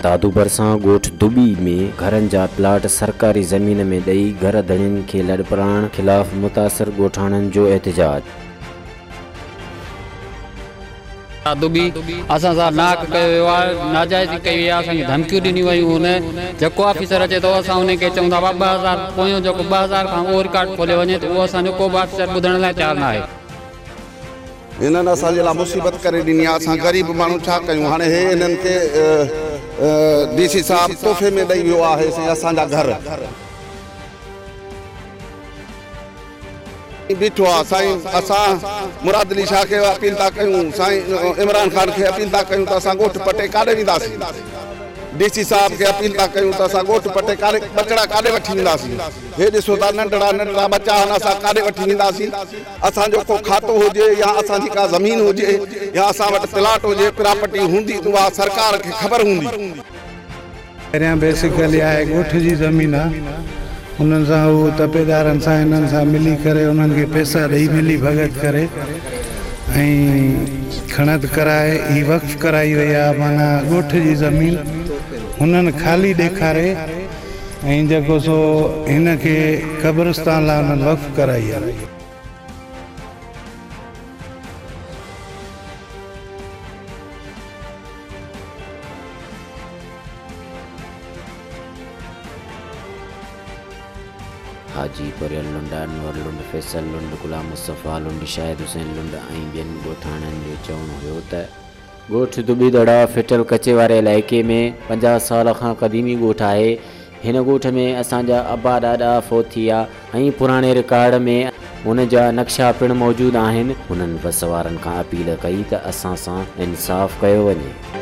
دادو ڀرسان ڳوٺ دٻي ۾ گهرن جا پلاٽ سرڪاري زمين ۾ ڏئي گهر ڌڻين کي لڏپلاڻ خلاف متاثر ڳوٺاڻن جو احتجاج. دٻي اسان سان ناحق ڪيو ويو آهي ناجائزي ڪئي وئي آهي اسان کي ڌمڪيون ڏنيون ويون آهن جيڪو آفيسر اچي ٿو اسان ان کي چئون ٿا 2000 پويون جيڪو 2000 کان اهو رڪارڊ کوليو وڃي ته اهو اسان جو ڪو به آفيسر ٻڌڻ لاء تيار ناهي. هنن اسان جي لاء مصيبت ڪري ڏني آهي اسان غريب ماڻهو ڇا ڪيون هاڻي هي هنن کي ڊي سي صاحب تحفي ۾ ڏئي ويو آهي سائين اسان جا گهر. بيٺو آ سائين اسان مراد علي شاهه کي اپيل ٿا ڪيون سائين عمران خان کي اپيل ٿا ڪيون ته اسان ڳوٺ پٽي ڪاڏي وينداسين ڊي سي صاحب کي اپيل ٿا ڪيون ته اسان ڳوٺ پٽي ڪاڏي ٻچڙا ڪاڏي وٺي وينداسين هي ڏسو ٿا ننڍڙا ننڍڙا ٻچا آهن اسان ڪاڏي وٺي وينداسين اسان جو ڪو کاتو هجي يا اسان جي ڪا زمين هجي يا اسان وٽ پلاٽ هجي پراپرٽي هوندي ته اها سرڪار کي خبر هوندي. پهريان بيسيڪلي آهي ڳوٺ جي زمين آ انهن سان هو تپيدارن سان انهن سان ملي ڪري انهن کي پئسا ڏئي ملي ڀڳت ڪري ۽ کڻت ڪرائي هي وقف ڪرائي وئي آ معنيٰ ڳوٺ جي زمين هنن خالي ڏيکاري ۽ جيڪو سو هن کي قبرستان لاء انهن وقف ڪرائي آ. حاجي پريل لنڊ، انور لنڊ، فيصل لنڊ، غلام مصطفيٰ لنڊ، شاهد حسين لنڊ ۽ ٻين ڳوٺاڻن جو چوڻ هيو ته ڳوٺ دٻي دڙا ڦٽل ڪچي واري علائقي ۾ 50 سال کان قديمي ڳوٺ آهي، هن ڳوٺ ۾ اسان جا ابا ڏاڏا فوت ٿي ويا ۽ پراڻي رڪارڊ ۾ ان جا نقشا پڻ موجود آهن. هنن وس وارن کان اپيل ڪئي ته اسان سان انصاف ڪيو وڃي.